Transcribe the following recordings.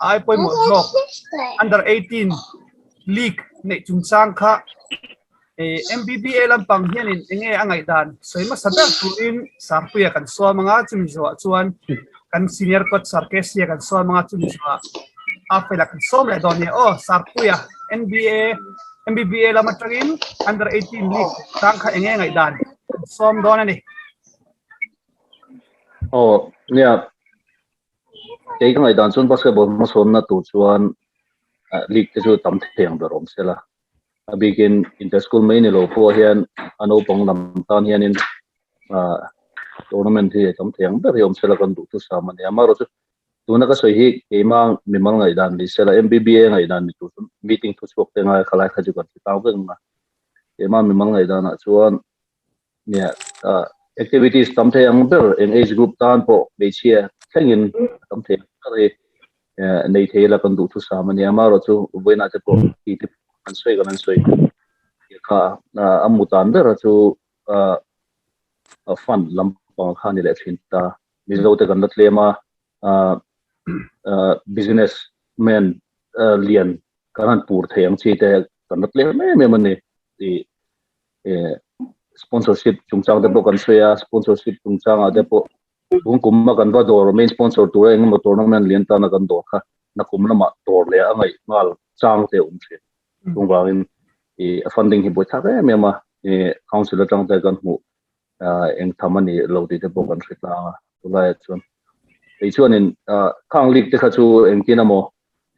A ai pawimawh zawk under 18 league neih chungchang kha MBBA lampang hianin enge a ngaihdan sawi hmasa ber turin Sarpuia kan sawm anga chumi zawhah chuan kan senior coach Sarkesia kan sawm anga chumi zawhah Afela kan sawm leh dawn nia aw Sarpuia NBA MBBA lam atangin under 18 league chungchang kha enge ngaihdan kan sawm dawn a ni. Aw nia kei ka ngaihdan chuan basketball hmasawnna tur chuan league te chu tam thei ang ber awm sela. A bikin inter school mai ni lo pawh hian a naupang lam tan hianin ah tournament hi tam thei ang ber hi awm sela kan duh thusam a ni a. Amaherawhchu tuna ka sawi hi keimah mimal ngaihdan ni sela M_B_B_A ngaihdan ni tur chu meeting thu chhuak te ngai khalai kha chu kan hre tang vek ang a. Keimah mimal ngaihdanah chuan Nia, activities tam thei ang ber eng age group tan pawh hmeichhia thlengin a tam thei ang ber hi nei thei ila kan duhthusam a nia. Amaherawhchu vawiinah te pawh ti te an sawi kan an sawi kha a mu tan ber chu fund lampang kha a ni leh thin ta. Mizo te kan la tlem a, business man lian kan han pur thei ang chi te kan la tlem em em a ni tih sponsorship chungchang te pawh kan sawi a sponsorship chungchangah te pawh tun kum a kan va dawr main sponsor tura eng emaw tournament lian tana kan dawr kha nakum lamah dawr leh a ngaih nghal chang te a awm thin chuvangin ih a funding hi buai thlak em em a ih council atang te kan hmuh eng tham a ni lo tih te pawh kan hre tlang a chulaiah chuan kei chuanin khang league te kha chu engtin emaw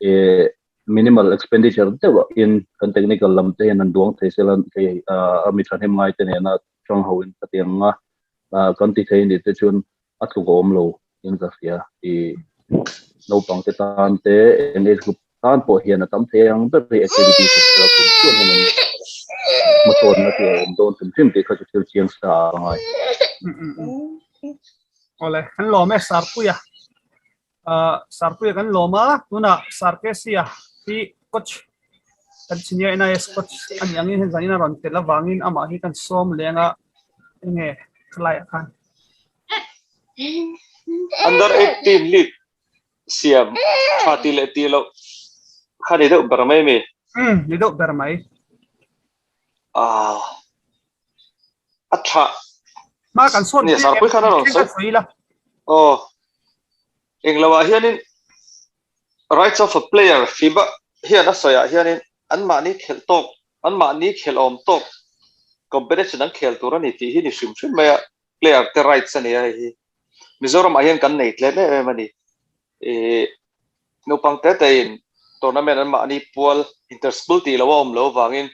ih minimal expenditure deuh ah in kan technical lam te hian an duang thei sela hei a mi thahnem ngai te nena hrang ho in ka ti ang a kan ti thei anih te chuan a tluk a awm lo in ka hria ih naupang te tan te eng age group tan pawh hian a tam thei ang ber hi activity kum thla kum chuan hian an hmasawnna chu a awm dawn hrim hrim tih kha chu thil chiang sa a ngai. Awle, kan lawm e Sarpuia. Sarpuia kan lawm a, tunah Sarkesia hi coach kan senior NIS coach a nih angin hei zanin a rawn tel avangin amah hi kan sawm leng a, enge khalaiah khan. Under 18 league siam tha ti leh ti loh kha ni deuh ber mai mi? Umm ni deuh ber mai. Ah a tha. Hma kan sawn Nia Sarpui khan a rawn sawi la. Aw. Englo ah hianin rights of a player FIBA hian a sawi ah hianin anmahni khelh tawk anmahni khelh awm tawk competition an khel tur a ni tih hi ni hrim hrim mai a player te rights a ni a hei hi. Mizoram ah hian kan nei tlem em em a ni. Ih naupang te te in tournament anmahni pual inter school tih lo a awm lo avangin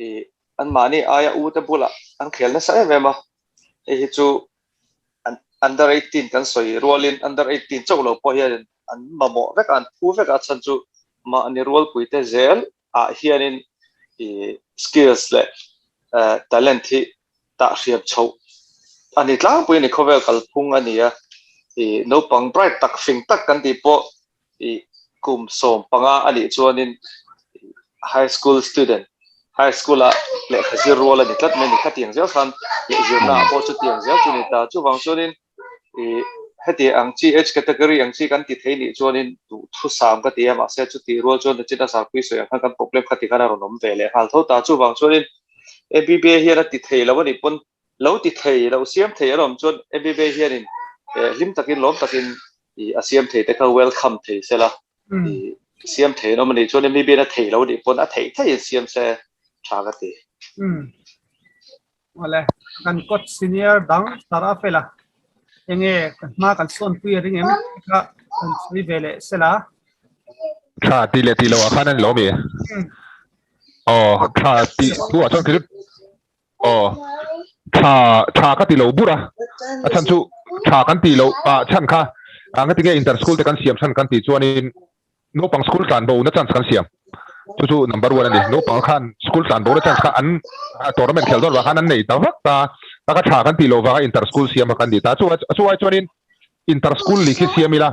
ih anmahni aia u te bulah an khel nasa em em a, hei hi chu under 18 kan sawi rualin under 18 chauh lo pawh hian an mamawh vek a, an phu vek a chhan chu mahni rualpui te zel ah hianin ih skills leh talent hi tah hriam chhoh a ni tlangpui a ni, khawvel kalphung a ni a, ih naupang bright tak fing tak kan tih pawh ih kum 15 a nih chuanin high school student high school ah lehkha zir rual a ni tlat mai a ni khatiang zel khan leh zirna ah pawh chutiang zel chu a ni ta chuvang chuanin ih heti ang chi age category ang chi kan ti thei nih chuanin duh thusam ka ti a mahse chutih rual chuan nachin a sarpui sawi ang khan kan problem khati khan a rawn awm ve leh nghal tho ta chuvang chuanin M_B_B_A hian a ti thei lo a nih pawn Lo ti thei, lo siam thei an awm chuan MBBA hianin hlim takin, lawm takin a siam thei te kha welcome thei se la, siam thei an awm a nih chuan MBBA in a thei lo nih pawn a theih theihin siam se tha ka ti. Awle, kan coach senior dang Sara Fela enge kan hma kan sawnpui a ring em kha kan sawi ve leh se la. Tha ti leh ti lo ah khan a ni lo mi? Aw, tha tih thu ah chuan kei chu Aw, tha tha ka ti lo bur a, a chhan chu tha kan tih loh ah chhan kha ah nga tinge inter school te kan siam chhan kan tih chuanin naupang school tlan bo na chance kan siam chu chu number one a ni naupang khan school tlan bo na chance kha an tournament khel dawn vang khan an nei ta vak ta taka tha kan tih loh vanga inter school siam kha kan ti ta chu chu ai chuanin inter school league hi siam ila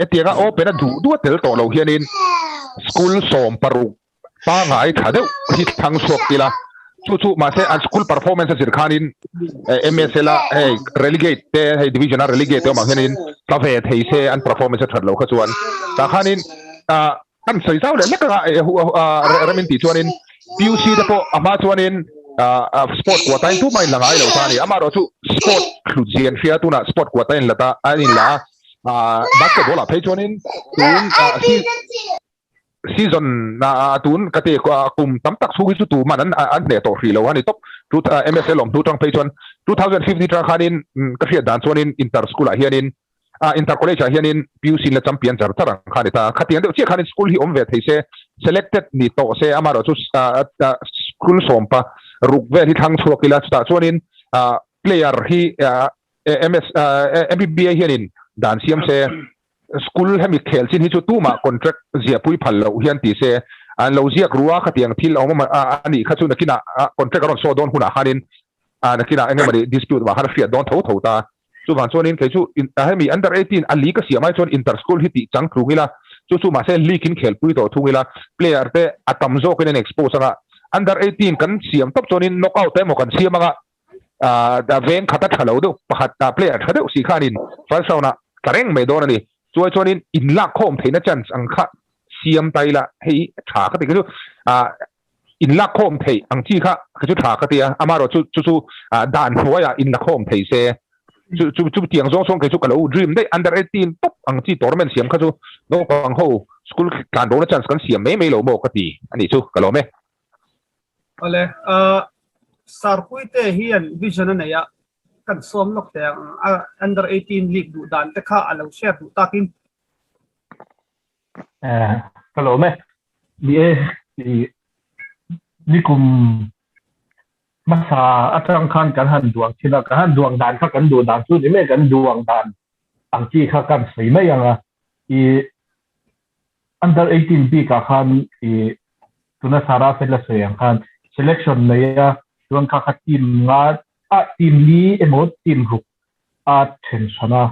hetianga open a duh duh a tel tawh loh hianin school 16 pangngai tha deuh hi thlang chhuak ila. Chu chu mahse an school performance a zir khanin MSL a hei relegate te hei division a relegate te awm ang hianin tla ve thei se an performance a that loh kha chuan tah khanin kan sawi zau leh hlek anga remin tih chuanin PUC te pawh a hma chuanin sport quota in tumah in la ngai lo ta a ni. Amaherawh chu sport hlut zia an hria tunah sport quota in la ta a in la a basketball ah phei chuanin tun season na tun ka ti kum tam tak chhung hi chu tuman an an hneh tawh hrih lo a ni tawp. MSL awm hnu tang phei chuan 2050 tang khanin ka hriat dan chuanin inter school ah hianin inter college ah hianin PUC in la champion char char ang kha a ni ta. Khatiang deuh chiah khanin school hi awm ve thei se, selected ni tawh se, amaherawh chu school sawmpa ruk vel hi thlang chhuak ila chutah chuanin player hi MS MBBA hianin dan siam se. School hemi khel chin hi chu tumah contract ziahpui phal loh hian ti se, an lo ziak ru a, khatiang thil a awm a nih kha chu nakinah contract a rawn saw dawn hunah khanin nakinah eng emawni dispute vang khan a hriat dawn tho tho ta. Chuvang chuanin kei chu hemi under 18 a league a siam ai chuan inter school hi tih chang tlung ila, chu chu mahse league in khelpui tawh thung ila, player te a tam zawkin an expose anga, under 18 kan siam tawp chuanin knockout emaw kan siam anga, veng khat a tha lo deuh pakhat player tha deuh si khanin first round ah tla reng mai dawn a ni. Chuai chuanin in lak khawm theihna chance ang kha siam ta ila hei tha ka ti kha chu in lak khawm theih ang chi kha kha chu tha ka ti a, amaherawh chu chu chu dan hnuaiah in la khawm thei se chu chu chu tiang zawng zawng kei chu ka lo dream daih under 18 tawp ang chi tournament siam kha chu naupang ho school tlan bo na chance kan siam mai mai lo maw ka ti a nih chu ka lawm e. Awle, Sarpuite hian vision a nei a, kan sawm lawk teh ang a, under 18 league duh dan te kha a lo share duh takin. Ka lawm e. Ni e, nikum hmasa atang khan kan han duang thin a, kan han duang dan kha kan duh dan chu ni mai, kan duang dan ang chi kha kan sawi mai ang a. I under 18 bikah khan i tuna Sara Fela sawi ang khan selection nei a, chuan kha kha team nga ah team li emaw team ruk a then hran a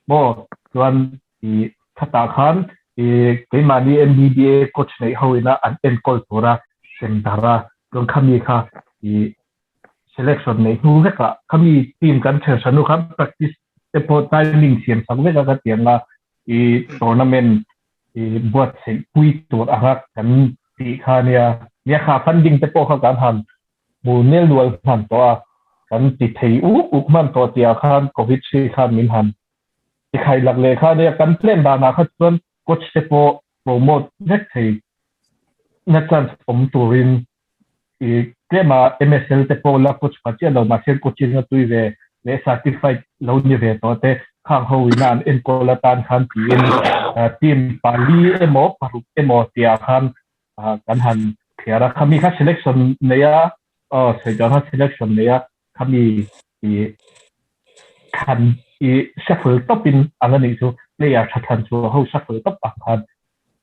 maw, chuan i khatah khan i keimahni MBBA coach neih ho ina an enkawl tura sem dar a, chuan khami kha i selection neih hnu vekah khami team kan then hran hnu khan practice te pawh timing siam sak vek a ka ti ang a, i tournament i buatsaih pui tur anga kan tih kha nia. Nia kha funding te pawh kha kan han hmu nel nual hman tawh a, kan ti thei uk uk hman tawh tih ah khan covid hri khan min han ti khai lak leh kha nia. Kan plan danah kha chuan coach te pawh promote vek thei na chance awm turin i tlema MSL te pawh la coach pha chiah lo mahse coaching a tui ve leh certified lo ni ve tawh te khang ho ina an enkawl atan khan tiin team pali emaw paruk emaw tia khan kan han thliar a, khami kha selection nei a aw sawi dan kha selection nei a khami i thlan i shuffle tawpin ang a nih chu player tha thlan chu ho shuffle tawp ang khan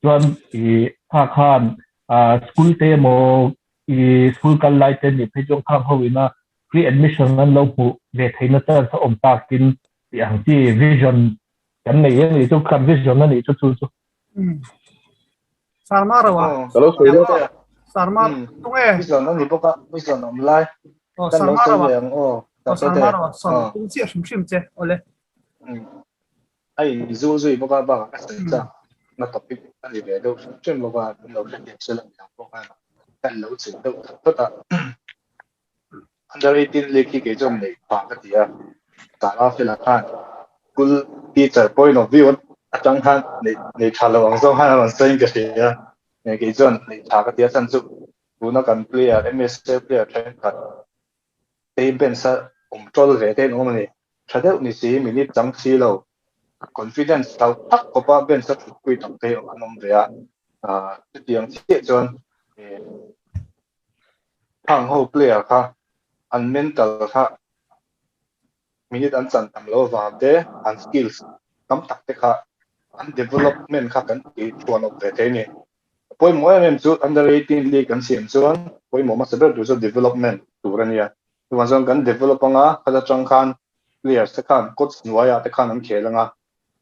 chuan i kha khan school te emaw i school kal lai te nih phei chuan khang ho ina free admission an lo hmuh ve theihna chance a awm takin tih ang chi vision kan nei a nih chu kan vision a nih chu chu chu. Sarma ro a. Ka lo sawi lawk a. Sarma tunge. Vision a ni bawk a, vision awm lai. Aw Kan lo Sarma sawi ro a. ve ang aw. Aw Sarma ro a. Sawn tum chiah hrim hrim che awle. A in zu zui bawk a bakah ka sawi chak na topic a ni ve deuh hrim hrim bawk a, min lo hrethiam se la midang pawh khan kan lo chilh deuh that phawt a. Under 18 league hi kei chuan neih phah ka ti a, Sara Fela khan school teacher point of view atang khan neih nei tha lo ang zawng khan a rawn sawiin ka hria a, kei chuan neih tha ka ti a chhan chu tuna kan player MSA player thenkhat te bench a awm tawl ve te an awm a ni. Tha deuh ni si, minute chang si lo, confidence hlau tak khawpa bench a thutpui tak te an awm ve a, chutiang chiah chuan khang ho player kha an mental kha minute an chan tam lo avang te, an skills tam tak te kha an development kha kan ti thuan awp ve thei a ni. Pawimawh em em chu under 18 league kan siam chuan pawimawh hmasa ber tur chu development tur a nia. Chuvang chuan kan develop anga khat atang khan players te khan coach hnuaiah te khan an khel anga,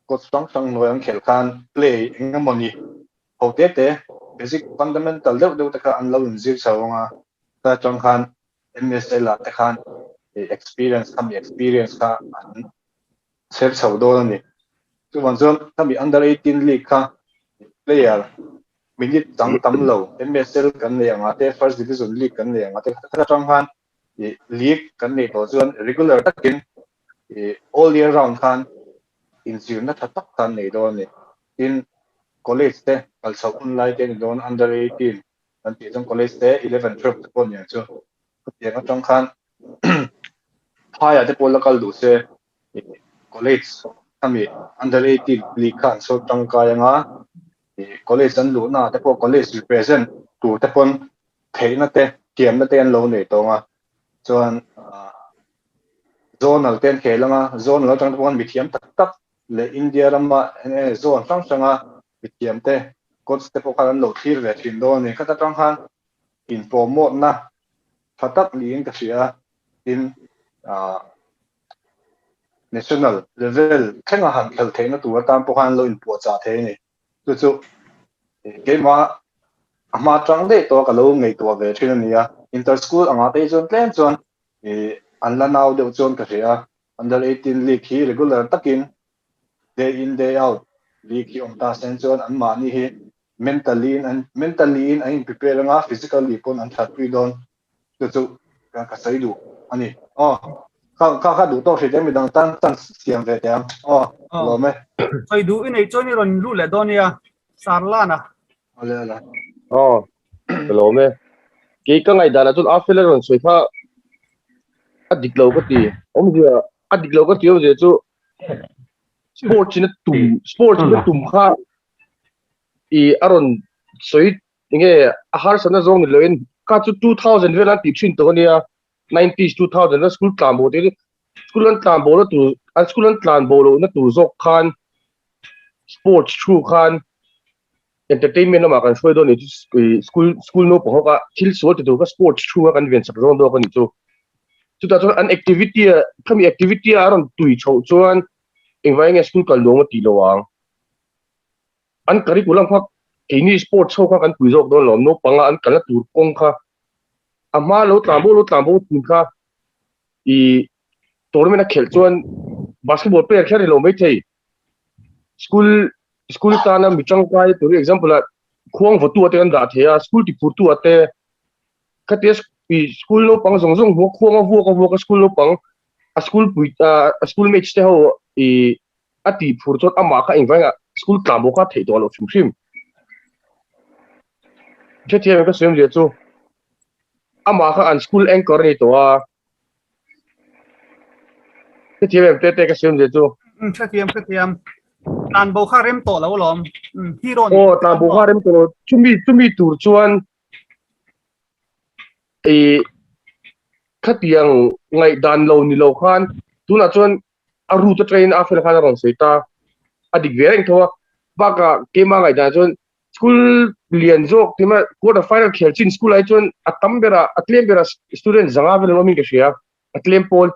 coach hrang hrang hnuai an khel khan play eng emawni ho te te basic fundamental deuh deuh te kha an lo inzir chho anga khat atang khan MSL ah te khan experience khami experience kha an chher chho dawn a ni. Chuvang chuan khami under 18 league kha player minute chang tam lo MSL kan nei anga te first division league kan nei anga te kha atang khan league kan nei tawh chuan regular takin all year round khan inzirna tha tak khan nei dawn a ni. Tin college te kal chhoh hun lai te ni dawn under 18 kan tih chuan college te 11 12 te pawh ni ang chu. Khatiang atang khan phaiah te pawh la kal duh se college khami under 18 league kha an sawi tangkai anga college an luhna te pawh college represent tur te pawn theihna te thiamna te an lo nei tawng a chuan zonal te an khel anga zonal atang te pawh mithiam tak tak leh India rama zone hrang hranga mithiam te coach te pawh khan an lo thlir ve thin dawn a ni. Khata tang khan in promote na tha tak niin ka hria tin national level thlenga han khel theihna tur atan pawh khan lo inpuahchah thei a ni. Chu chu keimah a hma tang daih tawh ka lo ngaihtuah ve thin a ni a. Inter school anga te hi chuan tlem chuan an la nau deuh chuan ka hria a. Under 18 league hi regular takin day in day out league hi awm ta sen chuan anmahni hi mentally in an mentally in an in prepare anga physically pawn an that pui dawn chu chu ka sawi duh a ni. Aw kha kha kha duh tawk hrilh em midang tan chance siam ve teh ang. Aw lawm e. Sawi duh i neih chuan i rawn lut leh dawn nia Sarlana. Awle awle. Aw ka lawm e. Kei ka ngaihdan ah chuan Afel a rawn sawi kha a dik lo ka ti. Awmzia a dik lo ka ti awmzia chu sports in a tum sports in a tum kha i a rawn sawi enge a harsatna zawng ni loin kha chu 2000 vel an tih thin tawh ania 90s 2000 a school tlan bo te school an tlan bo na tur an school an tlan bo loh na tur zawk khan sports thu khan entertainment lamah kan hruai dawn ni chu school school naupang ho kha thil sual ti tur kha sports thu kha kan ven sak dawn dawk a ni chu chutah chuan an activity a khami activity a rawn tui chhoh chuan engvai nge school kal nuam a tih lo ang an curriculum kha keini sports ho kha kan pui zawk dawn lawm naupanga an kalna tur kawng kha a hma lo tlan bo lo tlan bo thin kha i tournament a khelh chuan basketball player kher ni lo mai thei school school tana mi tangkai tur example a khuang vawtu ate kan dah thei a school ti phurtu ate khatia i school naupang zawng zawng hmuh khuang a vuak a vuak a school naupang a school pui a school mates te ho i a tih phur chuan amah kha engvang a school tlan bawk kha theih tawh loh hrim hrim. Hrethiam ka sawi zia chu amah kha an school anchor a ni tawh a. Hrethiam em te te ka sawi zia chu. Hrethiam hrethiam. Tlan bo kha rem tawh lo alawm. Hero ni. Aw tlan bo kha rem tawh lo. Chumi chumi tur chuan i khatiang ngaihdan lo ni lo khan tunah chuan a route atangin a fel khan a rawn sawi ta a dik ve reng tho a bakah keimah ngaihdan chuan school lian zawk tima quarter final khel chin school ai chuan a tam berah a tlem berah student zanga vel an awmin ka hria a tlem pawl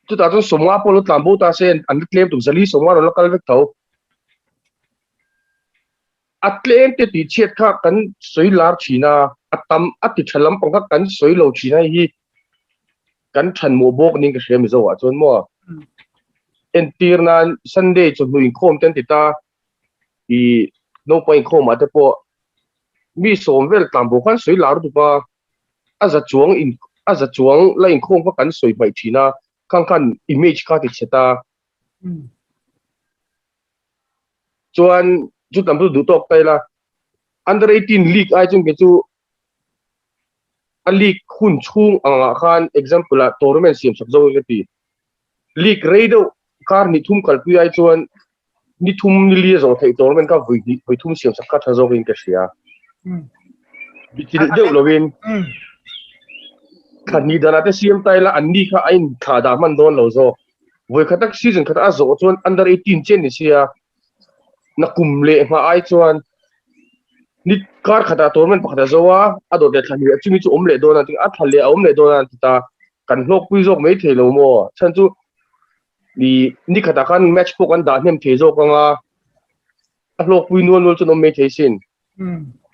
chutah chuan sawmnga pawh lo tlan bo ta se an la tlem tuk zali sawmnga rawn la kal vek tho a tlem te tih chhiat kha kan sawi lar thin a a tam a ti tha lampang kha kan sawi lo thin a hei hi kan than mawh bawk niin ka hria Mizo ah chuan maw entir nan Sunday chawhnu inkhawm te an ti ta i naupang inkhawm ah te pawh mi sawm vel tlan bo khan sawi lar dup a a za chuang in a za chuang la inkhawm kha kan sawi hmaih thin a khang khan image kha ti chhe ta. Chuan chu tam chu duh tawk ta ila under 18 league ai chuan kei chu a league hun chhung angah khan example ah tournament siam sak zawk in ka ti. League rei deuh kar ni thum kalpui ai chuan ni thum ni li a zawh theih tournament kha vawi hnih vawi thum siam sak kha tha zawk in ka hria. Bichilh deuh lovin thla hnih danah te siam ta ila an ni kha a inthlah dah hman dawn lo zawk. Vawi khat tak season khat a zawh chuan under 18 chian ni sia na kum leh hma ai chuan ni kar khatah tournament pakhat a zo a a dawt leh thla hnih chumi chu awm leh dawn a a thla leh a awm leh dawn a ti ta kan hlawk pui zawk mai thei lo maw chhan chu ni ni khatah khan match pawh kan dah hnem thei zawk anga a hlawk pui nual nual chuan awm mai thei sin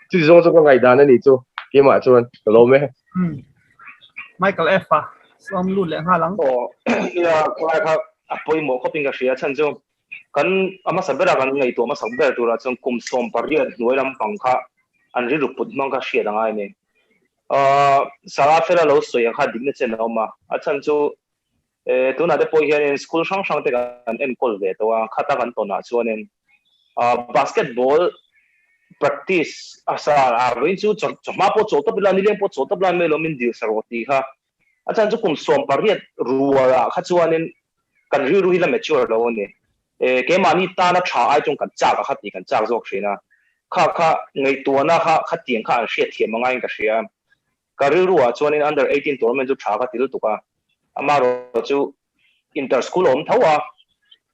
chuti zawng chu ka ngaihdan a ni chu. Keimah chuan ka lawm e. Michael F a sawm lut leh nghal ang. Aw nia khalai kha a pawimawh khawp in ka hria chhan chu kan a hmasa bera kan ngaihtuah hmasak ber turah chuan kum 18 hnuai lampang kha an rilru put hmang kha hriat a ngai a ni. Ahh Sarah fela lo sawi ang kha dikna chen a awm a, a chhan chu tunah te pawh hianin school hrang hrang te kan enkawl ve tawh a, khata kan tawnah chuanin basketball practice a sa a vawiin chu chawhma pawh chawl tawp ila nileng pawh chawl tawp lai mai lo min dil sa rawh tih kha a chhan chu kum 18 rualah kha chuanin kan rilru hi la mature lo a ni. Keimahni tana tha ai chuan kan chak a kha tih kan chak zawk thin a, kha kha ngaihtuahna kha khatiang kha an hriatthiam angain ka hria. Ka rilruah chuanin under 18 tournament chu tha ka ti lutuk a, amaherawh chu inter school a awm tho a,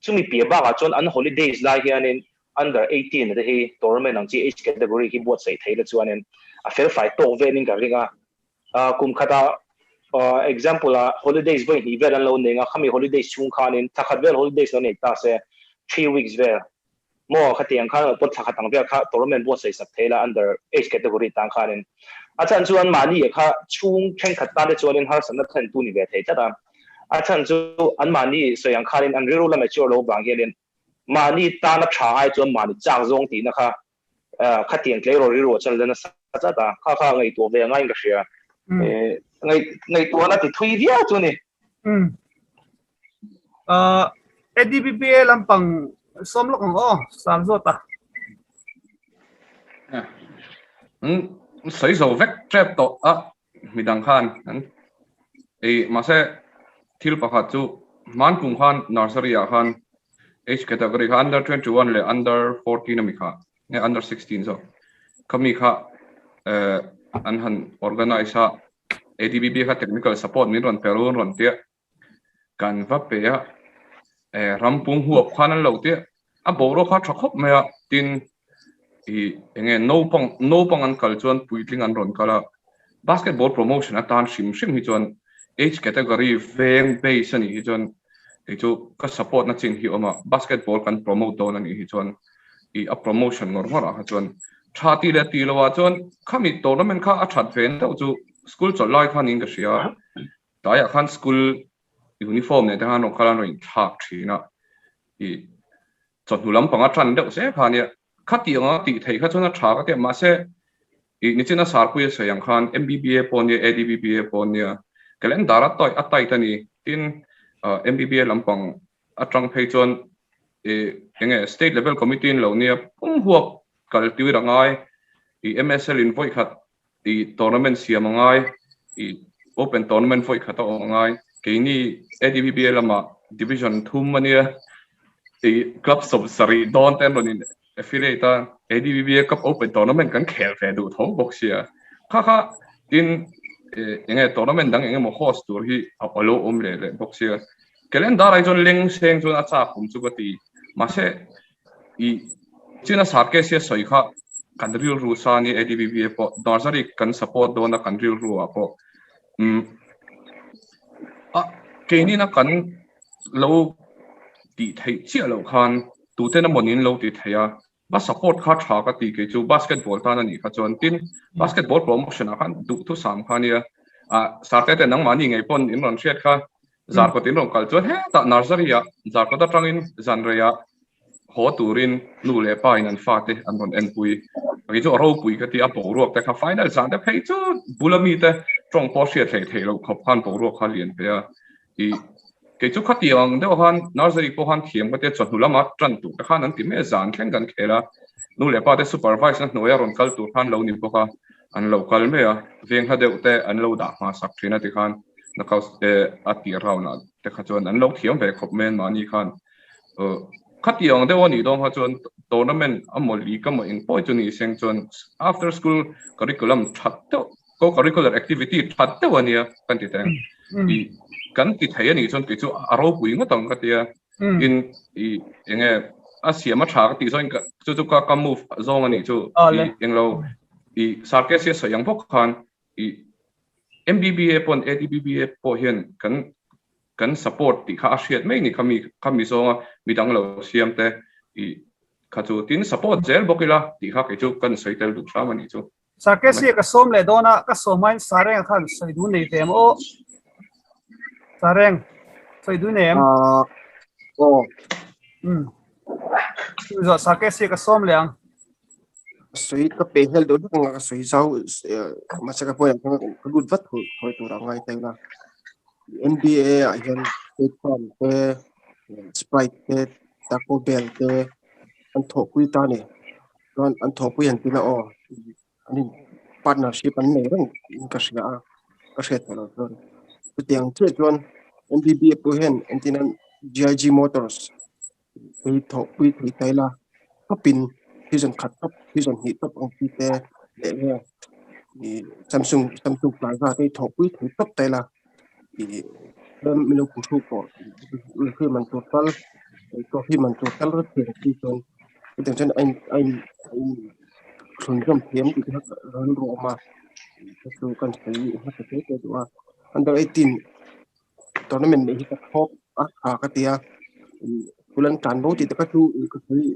chumi piah bakah chuan an holidays lai hianin under 18 te hi tournament ang chi age category hi buatsaih thei la chuanin a felfai tawk velin ka ring a, kum khatah example ah holidays vawi hnih vel an lo nei a, khami holidays chhung khanin thla khat vel holidays lo nei ta se 3 weeks vel maw khatiang khan pawh thla khat ang vel kha tournament buatsaih sak thei la under age category tan khanin a chhan chuan mahni kha chhung thenkhat tan te chuanin harsatna thlen tu ni ve thei tlat a, a chhan chu an mahni sawi ang khanin an rilru la mature lo vang hianin mahni tana tha ai chuan mahni chak zawng tihna kha khatiang tleirawl rilru chuan la nasa tlat a, kha kha ngaihtuah ve angain ka hria. Ngaihtuahna ti thui viau chu ni. ADBPA lampang sawm lawk ang aw, sar zawt a. Sawi zo vek tep tawh a midang khan an ei mahse thil pakhat chu hman kum khan nursery ah khan age category kha under 21 leh under 14 ami kha nge under 16 zawk khami kha an han organize a ADBB kha technical support min rawn pe ru an rawn tia kan va pe a rampung huap khan an lo tia a boruak kha tha khawp mai a tin i enge naupang naupang an kal chuan puitling an rawn kal a basketball promotion atan hrim hrim hi chuan age category veng base ani hi chuan kei chu ka support na chin hi awm a basketball kan promote dawn ani hi chuan i a promotion ngawr ngawr ah kha chuan tha ti leh ti lo ah chuan khami tournament kha a that ve deuh chu school chawlh lai khan in ka hria tlaiah khan school uniform nen te khan rawn kal a rawn inthlak thin a i chawhnu lampang a tan deuh zel kha ania khati anga tih theih kha chuan a tha ka tia mahse i nichina sarpui a sawi ang khan MBBA pawh ania ADBBA pawh ania calendar a tawih a tight a ni tin MBBA lampang atang phei chuan i enge state level committee in lo nia pum huap kal tir a ngai i MSL in vawi khat i tournament siam a ngai i open tournament vawi khat a awm a ngai keini ADBBA lamah division thum ania i club 70 dawn te an rawn in affiliate a ADBBA cup open tournament kan khel ve duh tho bawk sia kha kha tin enge tournament dang engemaw host tur hi a lo awm leh leh bawk sia calendar ai chuan leng seng chuan a chak awm chu ka ti mahse i china sarke sia sawi kha kan rilru sa ni ADBBA pawh nursery kan support dawn a kan rilru ah pawh a keini na kan lo tih theih chiah loh khan tuten emaw nin lo ti thei a va support kha tha ka ti kei chu basketball tan ani kha chuan tin basketball promotion ah khan duh thu sam kha nia a sarte te nangmah ni ngei pawn in rawn hriat kha zarkawt in rawn kal chuan hetah nursery ah zarkawt atangin zanrei ah haw turin nu leh pa in an fa te an rawn en pui kei chu a ropui ka ti a boruak te kha final zan te phei chu bula mi te tawng pawh hriat hleih theih loh khawp khan boruak kha lian ve a i kei chu khatiang deuh khan nursery pawh khan thiam ka tia chawhnu lama tan tur te khan an ti mai a zan thleng kan khel a nu leh pa te supervise na hnuaia rawn kal tur khan lo ni bawk a an lo kal mai a veng hla deuh te an lo dah hma sak thin a tikhan knockout a tir round ah te kha chuan an lo thiam ve khawp mai an mahni khan khatiang deuh a nih dawn kha chuan tournament emaw league emaw eng pawh chu ni seng chuan after school curriculum that deuh co curricular activity that deuh ania kan ti teng i kan ti thei ani chuan kei chu a ropui ngawt ang ka tia in i enge a siam a tha ka tih zawng chu chu ka ka move zawng ani chu i englo i sarke sia sawi ang bawk khan i MBBA pawn ADBBA pawh hian kan kan support tih kha a hriat mai ni khami khami zawnga midang lo siam te i kha chu tin support zel bawk ila tih kha kei chu kan sawi tel duh hram ani chu. Sarkesia ka sawm leh dawn a, ka sawm hmain Sarenga khan sawi dun nei ve em aw? Sareng, sawi dun nei em? Aw. Um. Chu zawh Sarkesia ka sawm leh ang. Sawi ka pe hel deuh hlek anga ka sawi zau mahse ka pawh ka lut vat thawi tur a ngai ta ila. NBA ah hian State Farm te, Sprite te, Taco Bell te an thawhpui ta a ni. Chuan an thawhpui an ti la aw, an in partnership an nei reng in ka hria a, ka hriat tawh lo chuan. Chutiang chiah chuan MBBA pawh hian entin an GIG Motors hi thawhpui thei ta ila tawpin season khat tawp season hnih tawp ang chi te leh nge ih Samsung Samsung Plaza te hi thawhpui thei tawp ta ila ih min lo phuhruk pawh referee man tur tal trophy man tur tal vek thei ang chi chuan chutiang chuan a in a in a in thlunzawm thiam tih te kha rilru a awm a chu kan sawi hmasa te te duh a under 18 tournament neih hi ka thawk a tha ka ti a school an tlan bo tih te kha chu ka sawi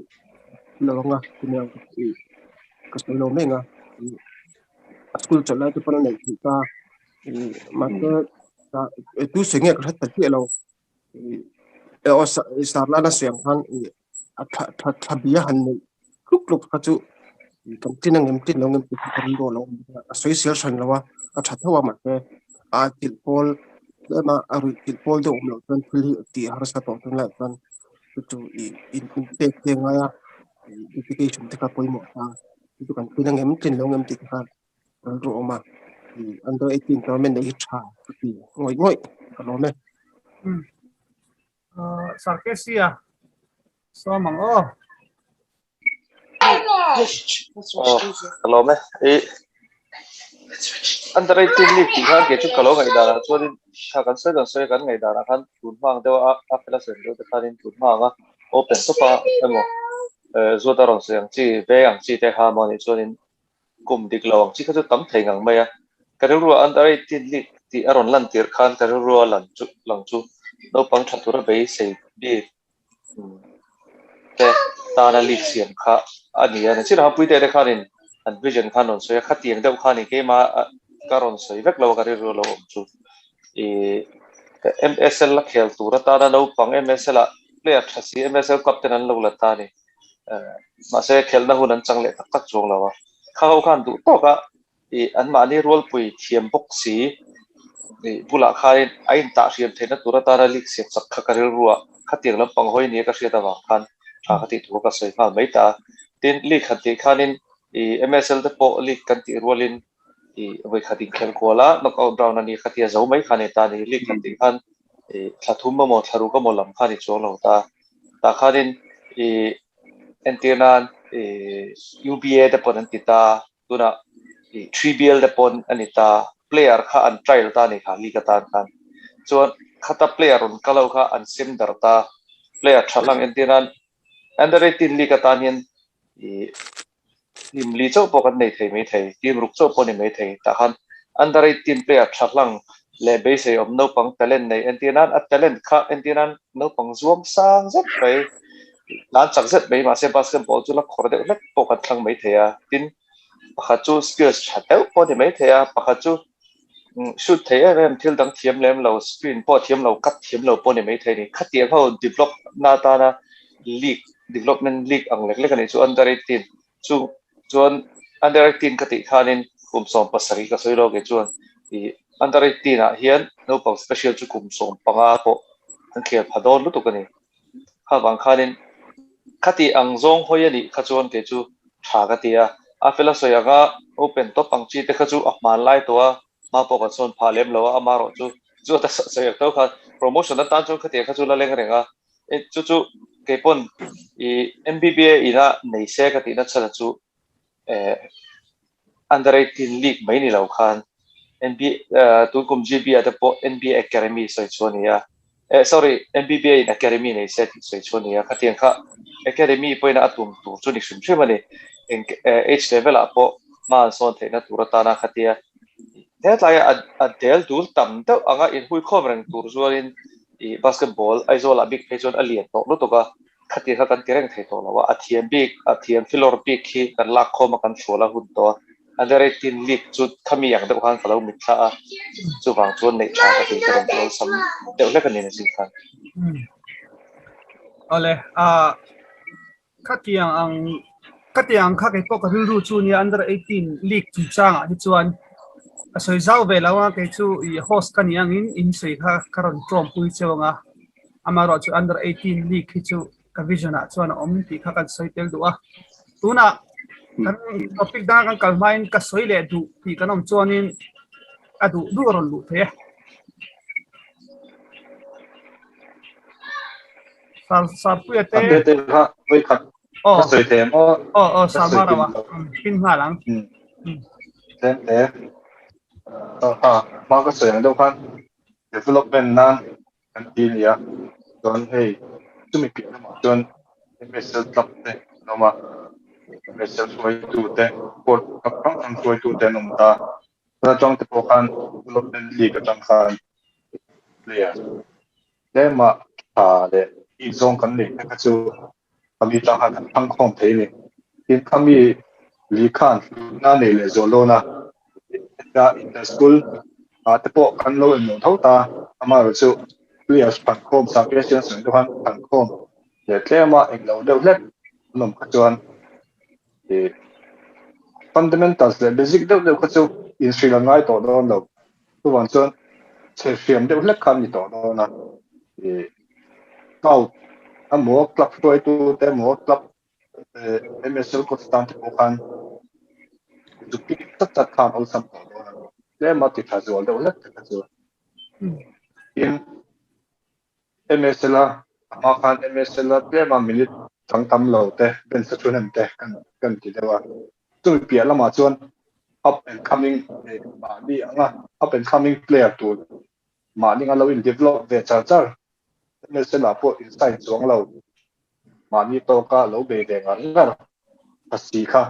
lo ang a ka sawi lo mek a school chawlh lai te pawn a neih theih ta mahse tu sawi nge ka hre ta chiah lo aw sarlana sawi ang khan a tha tha tha bia han neih tluk tluk kha chu kan tlin ang em tlin lo ang em tih kha ka rilru a lo awm a, a sawisel hran lo a, a tha tho a mahse a tilh pawl tlem a a ruih tilh pawl deuh awm loh chuan thil hi tih harsa tawh tun laiah chuan chu chu ih in inpek te a ngai a education te kha pawimawh ta chu chu kan tlin ang em tlin lo ang em tih te kha rilru a awm a under 18 tournament neih hi tha ka ti ngawih ngawih ka lawm e. Sarkesia sawm ang aw. Aw, ka lawm e. I under 18 league tih khan kei chu ka lo ngaihdan ah chuanin tha kan sawi kan sawi kan ngaihdan ah khan tun hma ang deuh a a fela sawi deuh te khanin tun hma anga open tawp a emaw zawt a rawn sawi ang chi ve ang chi te kha maw nih chuanin kum dik lo ang chi kha chu tam thei ngang mai a. Ka rilru a under 18 league tih a rawn lan tirh khan ka rilru a lan chu lang chu naupang tha tura beisei bik te tana league siam kha a ni a. Nachin a puite te khanin an vision khan rawn sawi a, khatiang deuh khan i keima ka rawn sawi vek lo a ka rilru a lo awm chu. I MSL a khel tur atana naupang MSL ah player tha si MSL club ten an lo la ta a ni. Mahse khelhna hun an chang leh tak tak chuang lo a, kha ho khan duh tawk a ih anmahni rualpui thiam bawk si ih bulah khanin a intah hriam theihna tur atana league siam chak kha ka rilru a, khatiang lampang hawi nia ka hriat avang khan tha ka tih tur ka sawi nghal mai ta a. Tin, league han tih khanin ih MSL te pawh league kan tih rualin ih vawikhat inkhelh kual a, knockout round a ni kha tia zo mai kha a ni ta a ni. League han tih khan ih thla thum emaw thla ruk emaw lam kha a ni chuang lo ta. Tah khanin ih entir nan ih UBA te pawn an ti ta, tunah ih 3BL te pawn a ni ta, player kha an trial ta a ni kha league atan khan. Chuan khata player rawn kal ho kha an sem darh ta, player tha hlang entir nan under 18 league atan hian ih team li chauh pawh kan nei thei mai thei, team ruk chauh pawh ni mai thei. Tah khan under 18 player tha hlang leh beisei awm naupang talent nei entir nan a talent kha entir nan naupang zuam sang zet mai, tlan chak zet mai mahse basketball chu la khawr deuh hlek pawh kan thlang mai thei a. Tin, pakhat chu skills tha deuh pawh ni mai thei a, pakhat chu shoot thei em em thil dang thiam lem lo, screen pawh thiam lo, cut thiam lo pawh ni mai thei a ni. Khatiang ho develop na atana league development league ang lek lek a nih chu under 18 chu chuan under 18 ka tih khanin kum 17 ka sawi lo ke chuan ih under 18 ah hian naupang special chu kum 15 pawh an khel pha dawn lutuk a ni. Kha vang khanin khati ang zawng hawi a nih kha chuan kei chu tha ka ti a, a fela sawi anga open top ang chi te kha chu a hman lai tawh a, hma pawh kan sawn phah lem lo a, amaherawh chu chu a sawi ang tho khan promotion atan chuan khatiang kha chu la leng reng a, chu chu kei pawn i MBBA ina nei se ka tihna chhan chu under 18 league mai ni lo khan NBA tun kum GB ah te pawh NBA Academy sawi chu a ni a, sorry MBBA in Academy nei se tih sawi chu a ni a, khatiang kha Academy pawhin a tum tur chu ni hrim hrim a ni, eng age level ah pawh hma an sawn theihna tur atana khatia hetlai a del dul tam deuh anga inhuikhawm reng tur chuanin ih basketball Aizawl ah bik phei chuan a lian tawh lutuk a. Khati kha kan ti reng thei tawh lo a, a thiam bik, a thiam filawr bik khi kan lak khawm a kan hrual a hun tawh a. Under 18 league chu khami ang deuh khan ka lo mitthla a, chuvang chuan neih tha ka tih ka rawn awlsam deuh hlek a ni nachin khan. Awle, ah khatiang ang khatiang kha kei pawh ka rilru chu nia under 18 league chungchangah hi chuan ka sawi zau ve lo a, kei chu i host ka ni angin in sawi kha ka rawn tlawmpui cheu ang a, amaherawh chu under 18 league hi chu ka vision ah chuan a awm tih kha kan sawi tel duh a. Tunah kan topic danga kan kal hmain ka sawi leh duh tih kan awm chuanin a duh duh a rawn luh thei e. Sar Sarpuia te. Te te kha voi khat ka sawi thei ang aw. Aw aw Sarma rawa pin nghal ang. Tlem te. Ha hma ka sawi ang deuh khan development nan kan ti a ni a, chuan hei chumi piah lamah chuan MSL club te an awm a, MSL hruaitu te sport club hrang hrang hruaitu te an awm ta, tuna atang te pawh khan development league atang khan player tlema tha leh bik zawng kan neih te kha chu khami atang khan kan thlang khawm thei a ni. Tin, khami league khan hlutna nei leh zawh dawn a, heta inter school ah te pawh kan lo en lo tho ta, amaherawh chu players phan khawm sak Asian sawi te khan phan khawm leh tlem a englo deuh hlek an awm kha chuan ih fundamentals leh basic deuh deuh kha chu inhrilh an ngai tawh dawn lo, chuvang chuan chhe hriam deuh hlek kha an ni tawh dawn a, ih scout emaw club hruaitu te emaw club MSL coach tan te pawh khan zuk pik chat chat khan awlsam tawh dawn a ni. Tlem a ti tha zual deuh hlek te kha chu. Tin, MSL a a hma khan MSL a tlem a minute chang tam lo te bench a thu hnem te kan kan ti deuh a. Chumi piah lamah chuan up and coming mahni anga up and coming player tur mahni anga lo in develop ve char char MSL ah pawh in sign chuang lo mahni tawka lo bei ve ngar ngar a si kha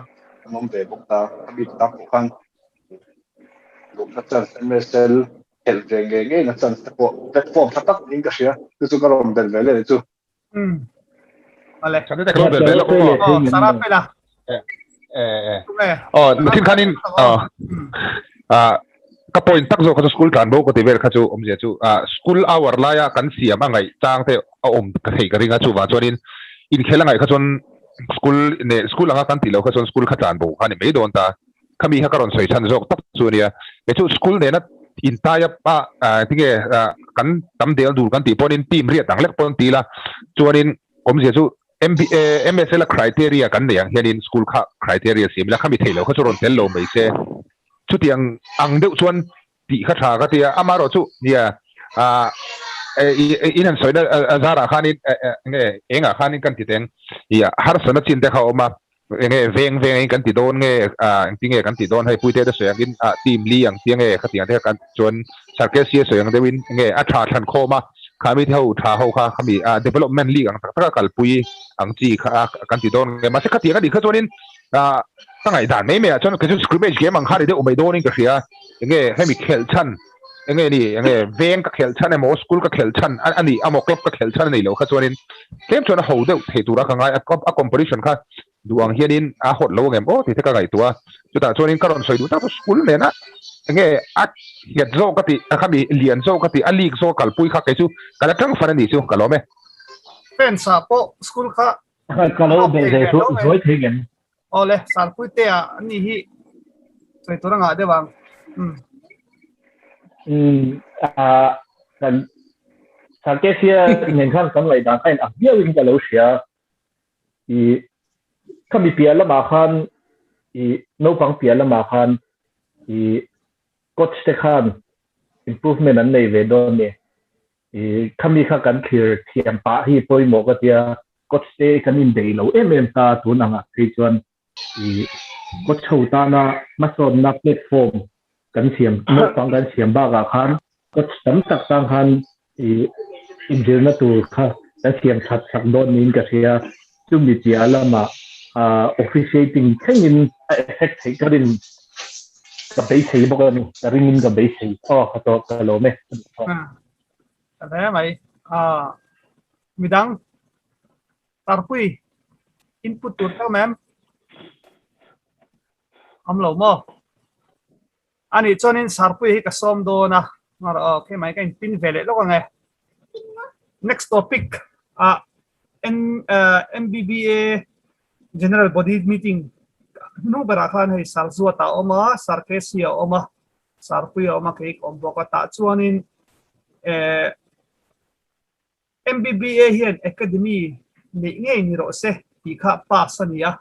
an awm ve bawk ta. A bik tak pawh khan luhna chance MSL khelh ve ngei ngei na chance te pawh platform tha tak niin ka hria. Chu chu ka rawn belh ve leh chu. Ale. Kan te ka rawn belh ve lawk aw. Aw, Sarah Pela. Eh eh. Aw, thin khanin aw. Ah ka point tak zawk kha chu school tlan bo ka ti vel kha chu awmzia chu ah school hour laia kan siam a ngaih chang te a awm ka theih ka ring a chuvang chuanin inkhel a ngaih kha chuan school ne school anga kan tih loh kha chuan school kha tlan bo kha ni mai dawn ta khami kha ka rawn sawi chhan zawk tak chu ania kei chu school nena in tie up a ah tinge ah kan tam del dur kan tih pawhin team riat ang lek pawh an ti la chuanin awmzia chu MBA, MSL a criteria kan nei ang hianin school kha criteria siam ila khami theih loh kha chu rawn tel lo mai se. Chutiang ang deuh chuan tih kha tha ka ti a, amaherawh chu nia ah in han sawina zarah khanin nge engah khanin kan ti teng i harsatna chin te kha a awm a, enge veng veng angin kan ti dawn nge ah engtinge kan ti dawn hei Puite te sawi angin ah team li ang tia nge khatiang te kha kan chuan Sarkesi a sawi ang deuhin nge a tha thlan khawm a, khami te ho tha ho kha khami ah development league ang tak taka kalpui ang chi kha kan ti dawn nge. Mahse khatiang a nih kha chuanin ah ka ngaihdan mai mai ah chuan kei chu scrimmage game ang kha ni deuh mai dawnin ka hria. Enge hemi khelh chhan enge ni enge veng ka khelh chhan emaw school ka khelh chhan a nih amaw club ka khelh chhan a nih loh kha chuanin tlem chuan a ho deuh thei tura ka ngai a competition kha duh ang hianin a hawt lo angem aw tih te ka ngaihtuah a, chutah chuanin ka rawn sawi duh tak chu school nena enge a nghet zawk ka tih a khami lian zawk ka tih a league zawk a kalpui kha kei chu ka la tang fan a nih chu ka lawm e. Fans ah pawh school kha Ka lo beh ve zuai thei ngem. Awle Sarpuite ah an nih hi sawi tur a ngah deuh ang. Umm. Umm ah kan Sarkesia nen khan kan ngaihdan kha in ang viau in ka lo hria. I khami piah lamah khan i naupang piah lamah khan i coach te khan improvement an nei ve dawn ni. I khami kha kan thlir thiam pah hi pawimawh ka tia coach te kan inbei lo em em ta tun angah phei chuan i coach ho tana hmasawnna platform kan siam naupang kan siam bakah khan coach tam tak tang khan i inzirna tur kha kan siam that sak dawn niin ka hria. Chumi piah lamah officiating thlengin a effect theih ka rin ka beisei bawk a ni. Ka ringin ka beisei. Aw ka tawh ka lawm e. Ka hle mai. Midang Tarpui input tur teuh mem? Awm lo maw? Ani chuanin Sarpuia hi ka sawm dawn a, okay mai ka in pin ve leh lawk ang e. Next topic ah MBBA General Body Meeting hnung berah khan hei Sarzuata a awm a, Sarkesi a awm a, Sarpuia a awm a, kei ka awm bawk a. Tah chuanin eh MBBA hian Academy neih ngei ni rawh se tih kha pass a ni a.